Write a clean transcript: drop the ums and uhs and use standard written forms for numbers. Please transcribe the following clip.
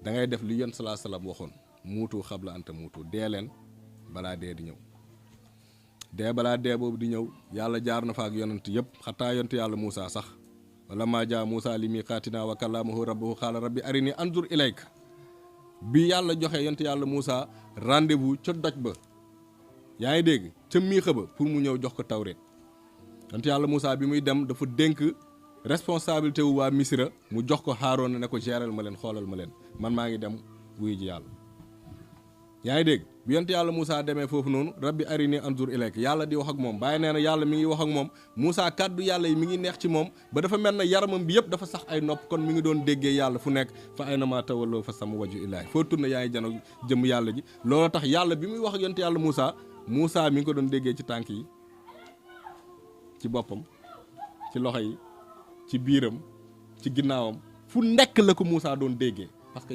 da ngay def li yonent salaa salaam waxoon muutu xabla anta muutu dee leen balaa dee di ñëw dee balaa dee boobu di ñëw yàlla jaar na fa ak yonent yëpp xataa yonent yàlla Moussa sax wala maa jaa Moussa li miiqaatinaa wa kallamahu rabbuhu qaala rabbi arini anzur ilayka bi yàlla joxe yonent yàlla Moussa rendez-vous ca doj ba yaa ngi dégg ca miixa ba pour mu ñëw jox ko tawreet yonent yàlla Moussa bi muy dem dafa dénk responsabilité wu waa Misra mu jox ko Haaroon ne ko géral ma leen xoolal ma leen man maa ngi dem wuy ji yàlla yaa ngi dégg bi yonent yàlla Moussa demee foofu noonu rabbi arini anzur ilayka yàlla di wax ak moom bàyyi nee na yàlla mi ngi wax ak moom Moussa kàddu yàlla yi mi ngi neex ci moom ba dafa mel na yaramam bi yëpp dafa sax ay nopp kon mi ngi doon déggee yàlla fu nekk fa aynama tawallu fa sama waju illaahi foo tourné yaa ngi jano jëm yàlla ji loolu tax yàlla bi muy wax ak yonent yàlla Moussa mi ngi ko doon déggee ci tànk yi ci boppam ci loxo yi ci biiram ci ginnaawam fu nekk la ko Moussa doon déggee